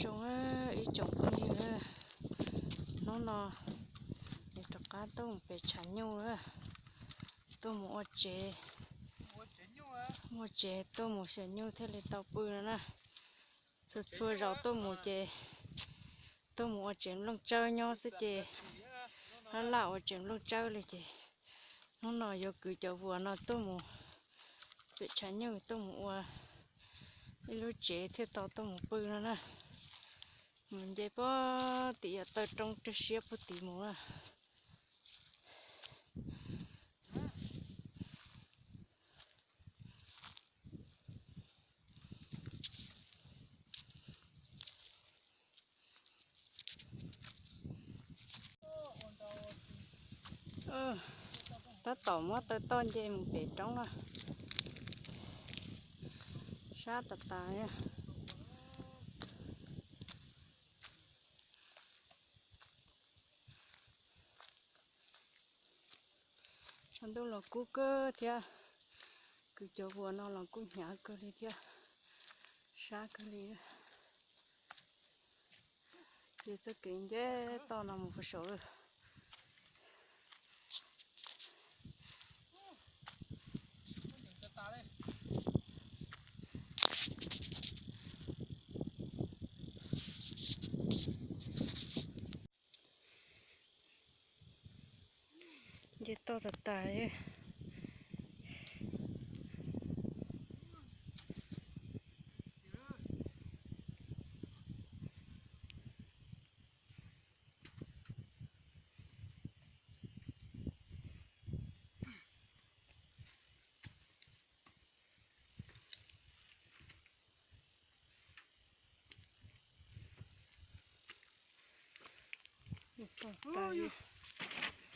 Zoo ib tsoom phooj ywg, hnub no yuav rov qab tuaj mus pem tshav nyuj, tuaj mus ua tsev, ua tsev tuaj mus xyuas nyuj thiaj li tau pw no na. Txhua txhua zaus tuaj mus ces tuaj mus ua tsev nplooj tsawb nyob xwb ces laj laj ua tsev nplooj tsawb li ces hnub no yuav kwv cov vuas no tuaj mus pem tshav nyuj tuaj mus ua ib lub tsev thiaj tau tuaj mus pw no na. Mus nce puag tim yog taw roob rwg siab puag tim mus na. Tab tom muab taw toj nce mus pem roob na. Sab tas tas. Tshav ntuj los kub kawg thiab, kwv cov vuas no los kuj hnyav kawg li thiab, sab kawg li. Ces txoj kev nce toj no mus puag saud lawm. Nce toj tas tas.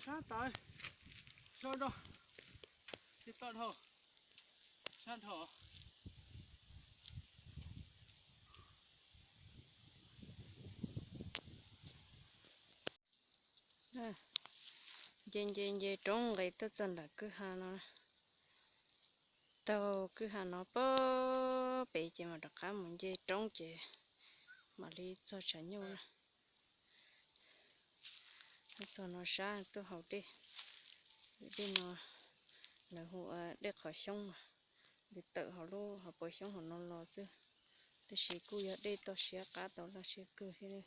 Sab tas, so rau, tsis tau dhau, sab dhau. Nce nce nce roob nqes tuaj txog nram kwj ha no. Taug kwj ha no puag pem ces mam rov qab mus nce roob ces mam li txog tshav nyuj na. Txog no sab tuaj haus dej, dej no lawv hu ua dej qhov xyoob mas, nws tawm hauv lub hauv paus xyoob hauv no los xwb, tab sis kuj yog dej toj siab qab tau laj siab kawg thiab.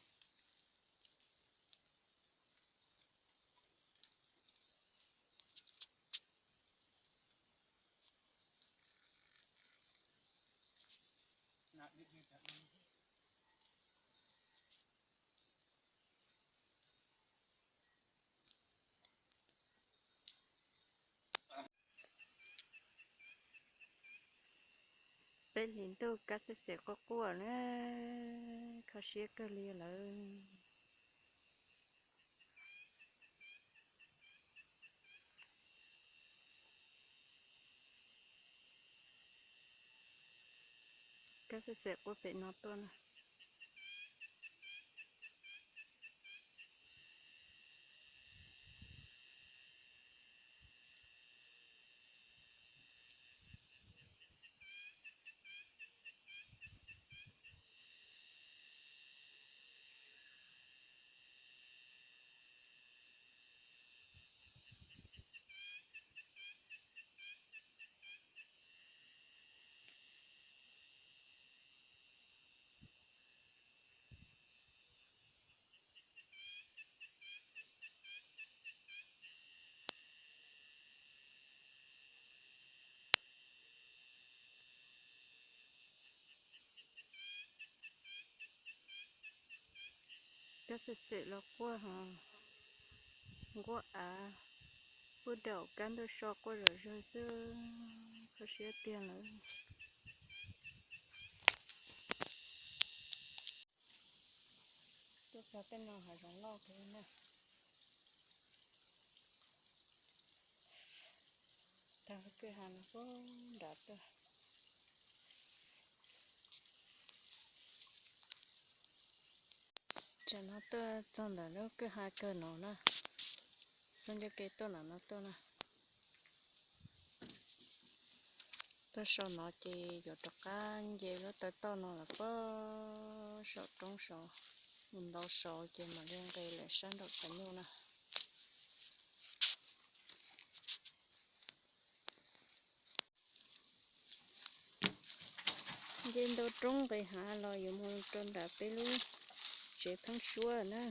Peb hlis ntuj kab xwm xem quaj quaj na, kho siab kawg li lawm. Kab xwm xem quaj pem no tuaj na. Kab xwm xem los quaj ho nquaj av, puag daum kab ntuj so quaj zom zaws xwb, kho siab tiag lawm. Tuaj txog tej no hav zoov loj kawg na. Tag kwj ha no puag nrad tuaj. Tsam no tuaj txog ntawm lub kwj ha kawg no na, tuaj ncaj kev tuaj ntawm no tuaj na. Tuaj sau no ces yuav rov qab nce lub taw toj no los puag saum. Roob saud, mus ntau saud ces mam li nqis lawm sab nraum tshav nyuj na. Nce ntau roob nqis hav los yuav mus rau nram peb lub tsev pheeb suab na.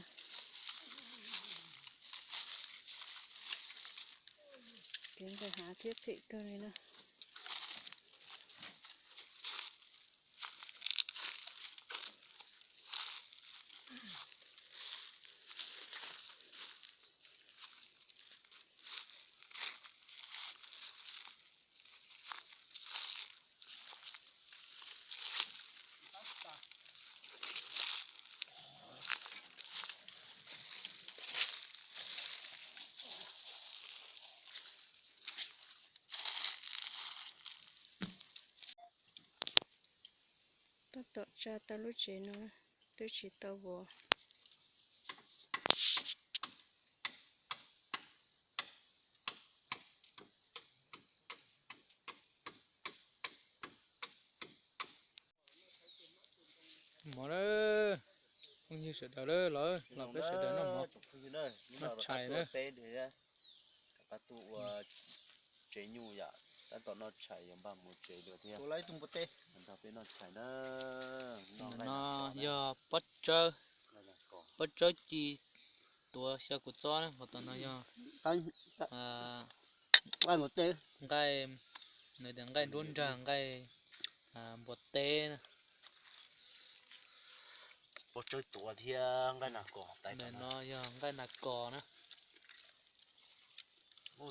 Kev nqis hav thiab phem kawg li na. Tab tom tsa tau lub tsev no, twb tsis tau vov. Mov lawm, phooj ywg sawv daws lawm, los peb sawv daws noj mov, noj tshais na. Qab tuaj ua tsev nyuj yom, tab tom noj tshais, yuav npaj mus tsev dua thiab. Nrog peb noj tshais na. No yog pob tsawb, pob tsawb ci tuav xyaw kua txob na, ho tom no yog nqaij, nws tias nqaij nruab nrag, nqaij npua teb na. Pob tsawb tuav thiab nqaij nas kos. Ntawm no yog nqaij nas kos na.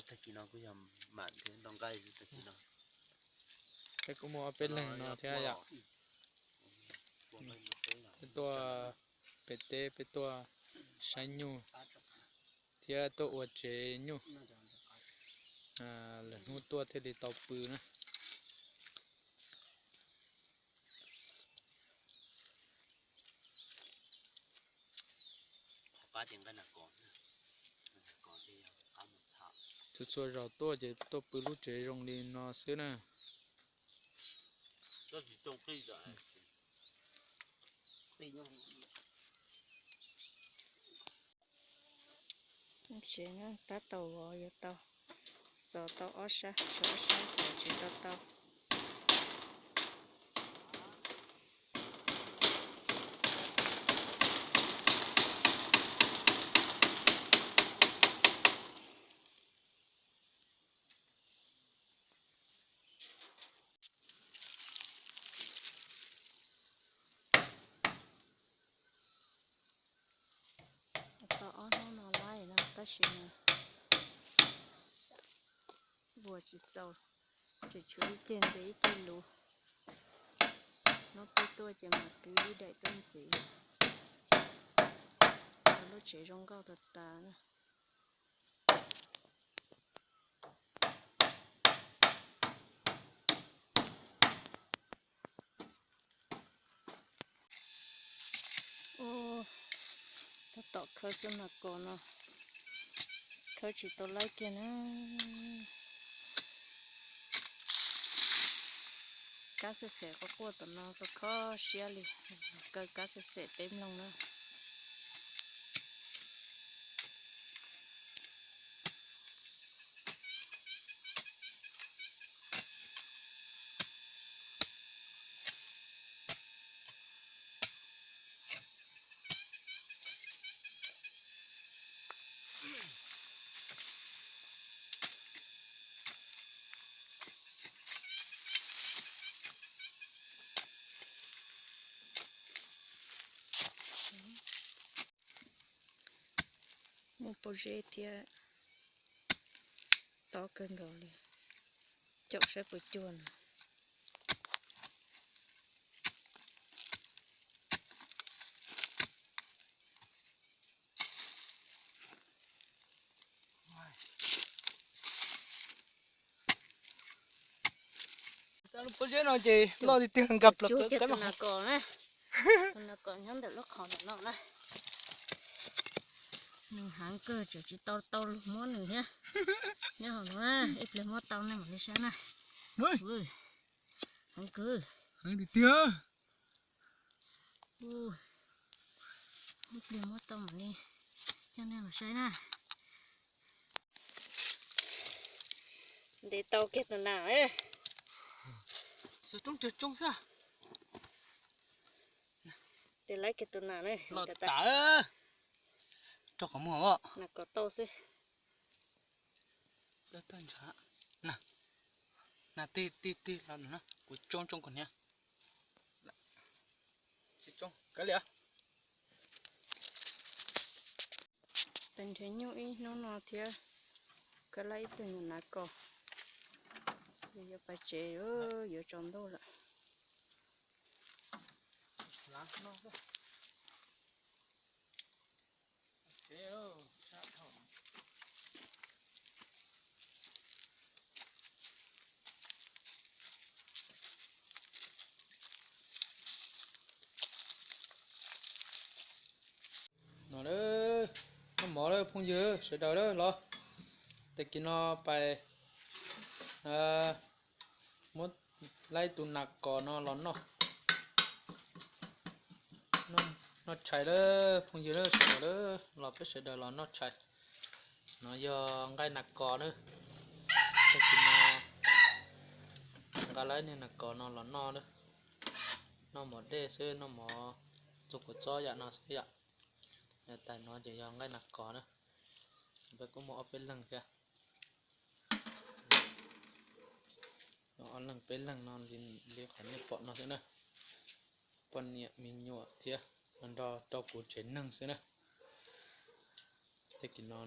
Tag kis no kuj yog mam thiab ntau nqaij tag kis no. Peb kuj muaj ob peb leeg no thiab yom. Peb tuaj pem teb, peb tuaj saib nyuj thiab tuaj ua tsev nyuj. Lwm hnub tuaj thiaj li tau pw na. Txhua txhua zaus tuaj ces tuaj pw lub tsev zoo li no xwb na. Tsev no tab tom vov yuav tau, xov tau ob sab, tshuav ob sab xov tsis tau tau. Tau ob hnub no laij no tab sis mas vuas tsis txaus, tseem tshuav ib ceg ntxiv ib ceg luv. Hnub peb tuaj ces mas kwv ib daim tuaj ntxiv. Lub tsev zoo nkauj tas tas na. Tab tom khawb xwb mas kos no khawb tsis tau laib kiag na. Kab xem xem quaj quaj tom no kho kho siab li, kaw kab xem xem teb mloog na. Muaj pob zeb thiab tob kawg nkaus li, caum saib puas cuag no. Pob zeb no ces loj tiag tiag, nkag plaws plaws teb mas. Tus nas kos nyob ntawm lub qhov ntawm no na. Nws heev kawg, tseem tsis tau tau lug muab nws thiab. Nyob hauv no, ib pliag muab tau nej mam li saib na. Heev kawg. Heev tiag tiag. Ib pliag muab tau mam li coj nej los saib na. Ntes tau kiag tus nas. Xov roob cog coob xwb. Ntes laib kiag tus nas na. Los tas. Rau qhov muag os. Nas kos tau xwb. Nas tig tig tig los no, kuv tsoob tsoob kom hniav. Kav liam. Tab nrhiav nyuj ib hnub no thiab, kaw laib ib tug nyuag nas kos, yuav pais tsev, yuav tsaus ntuj lawm. No, noj mov lawm phooj ywg sawv daws los. Tag kis no pais muab laib tus nas kos no los noj. Noj tshais lawm phooj ywg sawv daws, los peb sawv daws los noj tshais. No yog nqaij nas kos na. Tag kis no nqa laib niag nas kos no los noj na. Noj mov dej xwb, noj mov txog kua txob yam no xwb yom. Yav tas no ces yog nqaij nas kos na. Peb kuj muaj ob peb leeg thiab. Ob leeg peb leeg no li qhov nej pom no xwb na. Poj niam me nyuam thiab, nrog rau kuv tsev neeg xwb na. Tag kis no